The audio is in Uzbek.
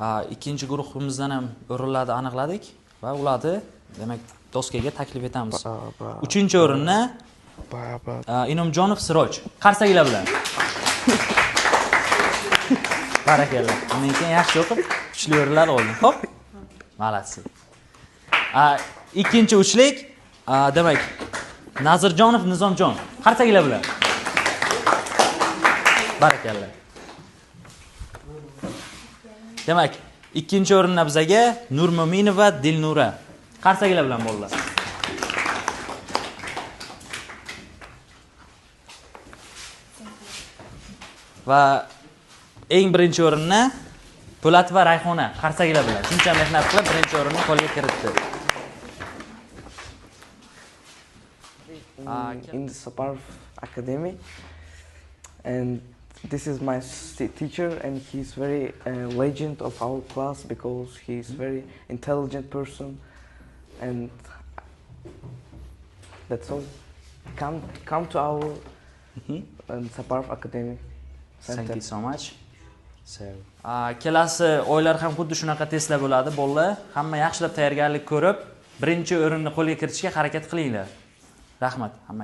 Ikkinchi guruhimizdan ham o'rinlarni aniqladik va ularni, demak, doskaga taklif etamiz. Uchinchi o'rinni Inomjonov Siroj. Qarsaklar bilan. Barakalla. Undan keyin yaxshi o'qib, kuchli o'rinlar oldi. Xo'p. Молодцы. Ikkinchi uchlik, demak, Nazirjonov Nizomjon. Qarsaklar bilan. Barakalla. Demak, ikkinchi o'rinni bizaga Nurmo'minova Dilnura. Qarsaklar bilan bolalar. Va eng birinchi o'rinni Po'latova Rayhona. Qarsaklar bilan. Shuncha mehnat qilib birinchi o'rinni qo'lga kiritdi. In the Saparov Academy, and this is my teacher, and he's very legend of our class because he's very intelligent person, and that's all. Come to our Saparov Academy Thank Center. you so much. So, kelasi oylar ham xuddi shunaqa testlar bo'ladi, bolalar. Hamma yaxshilab tayyorgarlik ko'rib, birinchi o'rinni qo'lga kiritishga harakat qilinglar. Rahmat hammaga.